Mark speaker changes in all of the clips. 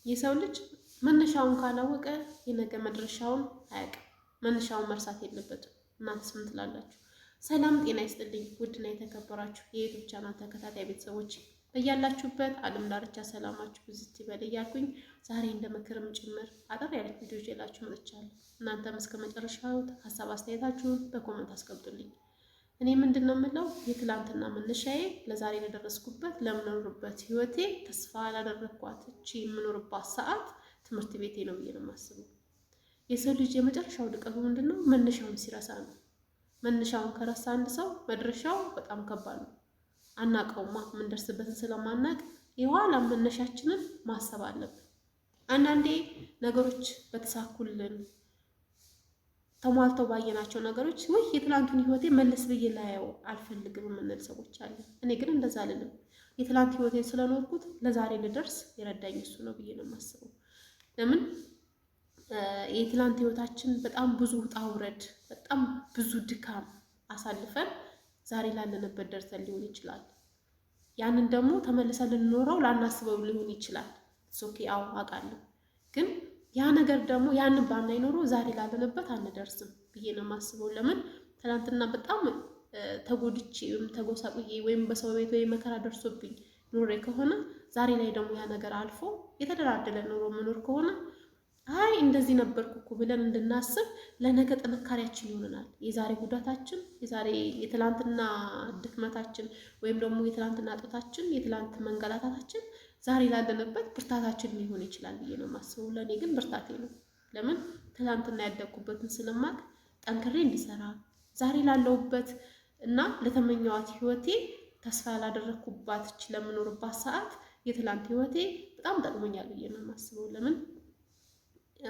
Speaker 1: የሰው ልጅ መነሻውን ካላወቀ የነገ መድረሻውን አያውቅም። መነሻውን መርሳት የለበትም። እናንተስ ምን ትላላችሁ? ሰላም ጤና ይስጥልኝ። ውድና የተከበራችሁ የ YouTube channel ተከታታይ ቤተሰቦች በያላችሁበት ዓለም ዳርቻ ሰላማችሁ ብዝት ይበል እያልኩኝ ዛሬ እንደ ምክርም ጭምር አጠር ያለች ቪዲዮ ይዤላችሁ መጥቻለሁ። እናንተም እስከ መጨረሻው ሀሳብ አስተያየታችሁን በ comment አስቀምጡልኝ። እኔ ምንድን ነው የምለው የትላንትና መነሻዬ ለዛሬ ለደረስኩበት ለምኖርበት ህይወቴ ተስፋ ላደረግኳት እቺ የምኖርባት ሰዓት ትምህርት ቤቴ ነው ብዬ ነው የማስበው። የሰው ልጅ የመጨረሻው ድቀቱ ምንድን ነው? መነሻውን ሲረሳ ነው። መነሻውን ከረሳ አንድ ሰው መድረሻው በጣም ከባድ ነው። አናውቀውማ፣ የምንደርስበትን ስለማናውቅ የኋላ መነሻችንን ማሰብ አለብን። አንዳንዴ ነገሮች በተሳኩልን ተሟልተው ባየናቸው ነገሮች ውይ የትላንቱን ህይወቴ መለስ ብዬ ላየው አልፈልግም የምንል ሰዎች አለን። እኔ ግን እንደዛ አልልም። የትላንት ህይወቴን ስለኖርኩት ለዛሬ ልደርስ የረዳኝ እሱ ነው ብዬ ነው የማስበው። ለምን የትላንት ህይወታችን በጣም ብዙ ውጣ ውረድ፣ በጣም ብዙ ድካም አሳልፈን ዛሬ ላለንበት ደርሰን ሊሆን ይችላል። ያንን ደግሞ ተመልሰን ልንኖረው ላናስበው ሊሆን ይችላል። Okay፣ አዎ አውቃለሁ። ግን ያ ነገር ደግሞ ያንን ባናይ ኖሮ ዛሬ ላለንበት አንደርስም ብዬ ነው የማስበው። ለምን ትናንትና በጣም ተጎድቼ ወይም ተጎሳቁዬ ወይም በሰው ቤት ወይም መከራ ደርሶብኝ ኖሬ ከሆነ ዛሬ ላይ ደግሞ ያ ነገር አልፎ የተደላደለ ኑሮ መኖር ከሆነ አይ እንደዚህ ነበርኩ እኮ ብለን እንድናስብ ለነገ ጥንካሬያችን ይሆነናል። የዛሬ ጉዳታችን፣ የዛሬ የትላንትና ድክመታችን ወይም ደግሞ የትላንትና ጦታችን፣ የትላንት መንገላታታችን ዛሬ ላለንበት ብርታታችን ሊሆን ይችላል ብዬ ነው የማስበው። ለእኔ ግን ብርታቴ ነው። ለምን ትላንትና ያደግኩበትን ስለማቅ ጠንክሬ እንድሰራ ዛሬ ላለሁበት እና ለተመኘዋት ህይወቴ ተስፋ ላደረግኩባት ለምኖርባት ሰዓት የትላንት ህይወቴ በጣም ጠቅሞኛል ብዬ ነው የማስበው። ለምን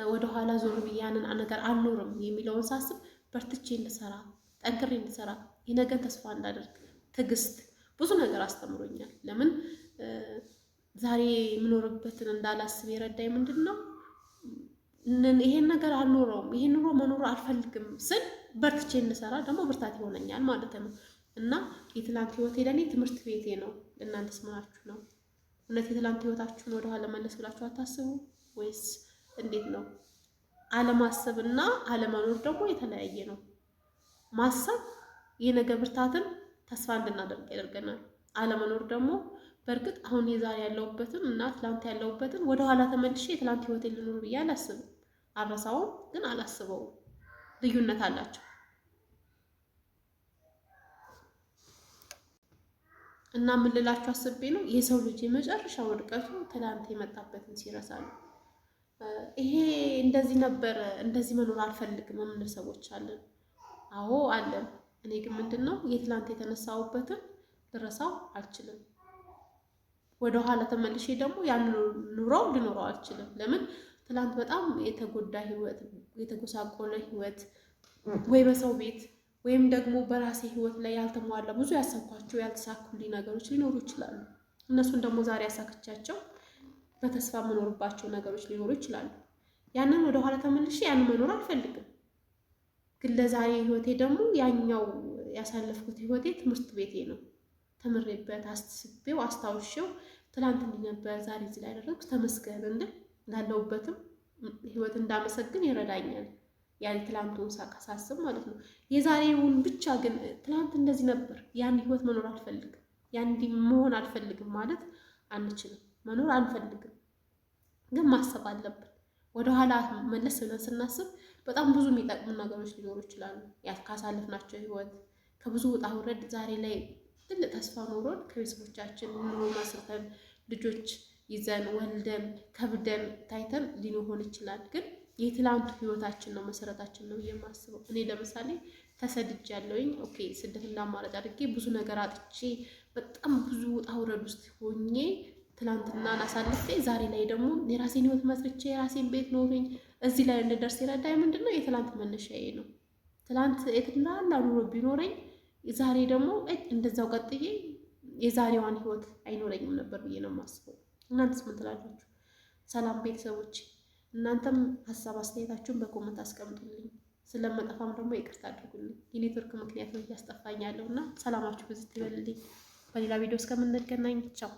Speaker 1: ወደኋላ ዞር ብዬ ያንን ነገር አልኖርም የሚለውን ሳስብ በርትቼ እንድሰራ ጠንክሬ እንድሰራ የነገን ተስፋ እንዳደርግ ትዕግስት፣ ብዙ ነገር አስተምሮኛል። ለምን ዛሬ የምኖርበትን እንዳላስብ የረዳኝ ምንድን ነው? ይሄን ነገር አልኖረውም፣ ይሄን ኑሮ መኖር አልፈልግም ስል በርትቼ እንድሰራ ደግሞ ብርታት ይሆነኛል ማለት ነው። እና የትላንት ህይወቴ ለእኔ ትምህርት ቤቴ ነው። እናንተስ ምናችሁ ነው? እውነት የትላንት ህይወታችሁን ወደኋላ መለስ ብላችሁ አታስቡ ወይስ እንዴት ነው? አለማሰብ እና አለመኖር ደግሞ የተለያየ ነው። ማሰብ የነገ ብርታትን ተስፋ እንድናደርግ ያደርገናል። አለመኖር ደግሞ በእርግጥ አሁን የዛሬ ያለሁበትን እና ትላንት ያለሁበትን ወደኋላ ተመልሼ የትላንት ህይወቴን ልኖር ብዬ አላስብም። አልረሳውም፣ ግን አላስበውም። ልዩነት አላቸው። እና ምን ልላችሁ አስቤ ነው፣ የሰው ልጅ የመጨረሻ ውድቀቱ ትላንት የመጣበትን ሲረሳ ነው። ይሄ እንደዚህ ነበረ፣ እንደዚህ መኖር አልፈልግም የምንል ሰዎች አለን። አዎ አለን። እኔ ግን ምንድን ነው የትላንት የተነሳሁበትን ልረሳው አልችልም። ወደኋላ ተመልሼ ደግሞ ያን ኑሮ ልኖረው አልችልም። ለምን ትላንት በጣም የተጎዳ ህይወት፣ የተጎሳቆለ ህይወት ወይ በሰው ቤት ወይም ደግሞ በራሴ ህይወት ላይ ያልተሟላ ብዙ ያሰብኳቸው ያልተሳኩልኝ ነገሮች ሊኖሩ ይችላሉ። እነሱን ደግሞ ዛሬ ያሳክቻቸው በተስፋ የምኖርባቸው ነገሮች ሊኖሩ ይችላሉ። ያንን ወደኋላ ተመልሼ ያንን መኖር አልፈልግም። ግን ለዛሬ ህይወቴ ደግሞ ያኛው ያሳለፍኩት ህይወቴ ትምህርት ቤቴ ነው። ተምሬበት አስቤው አስታውሼው ትላንት እንዲህ ነበር፣ ዛሬ እዚህ ላይ ደረስኩ፣ ተመስገን እንድል ላለሁበትም ህይወት እንዳመሰግን ይረዳኛል። ያን ትላንቱን ሳስብ ማለት ነው። የዛሬውን ብቻ ግን ትላንት እንደዚህ ነበር፣ ያን ህይወት መኖር አልፈልግም፣ ያን እንዲህ መሆን አልፈልግም ማለት አንችልም። መኖር አንፈልግም፣ ግን ማሰብ አለብን። ወደኋላ መለስ ብለን ስናስብ በጣም ብዙ የሚጠቅሙ ነገሮች ሊኖሩ ይችላሉ። ካሳለፍናቸው ህይወት ከብዙ ውጣ ውረድ ዛሬ ላይ ትልቅ ተስፋ ኖሮን ከቤተሰቦቻችን ኑሮ መስርተን ልጆች ይዘን ወልደን ከብደን ታይተን ሊሆን ይችላል። ግን የትላንቱ ህይወታችን ነው መሰረታችን ነው የማስበው። እኔ ለምሳሌ ተሰድጃለሁኝ። Okay፣ ስደት እንዳማራጭ አድርጌ ብዙ ነገር አጥቼ በጣም ብዙ ውጣ ውረድ ውስጥ ሆኜ ትላንትናን አሳልፌ ዛሬ ላይ ደግሞ የራሴን ህይወት መስርቼ የራሴን ቤት ኖሮኝ እዚህ ላይ እንድደርስ የረዳኝ ምንድን ነው? የትላንት መነሻዬ ነው። ትላንት የተላላ ኑሮ ቢኖረኝ ዛሬ ደግሞ እንደዛው ቀጥዬ የዛሬዋን ህይወት አይኖረኝም ነበር ብዬ ነው የማስበው። እናንተስ ምን ትላላችሁ? ሰላም ቤተሰቦች፣ እናንተም ሀሳብ አስተያየታችሁን በ comment አስቀምጡልኝ። ስለመጠፋም ደግሞ ይቅርታ አድርጉልኝ። የኔትወርክ ምክንያት ነው እያስጠፋኝ ያለው እና ሰላማችሁ ብዙ ትበልልኝ። በሌላ ቪዲዮ እስከምንገናኝ ቻው።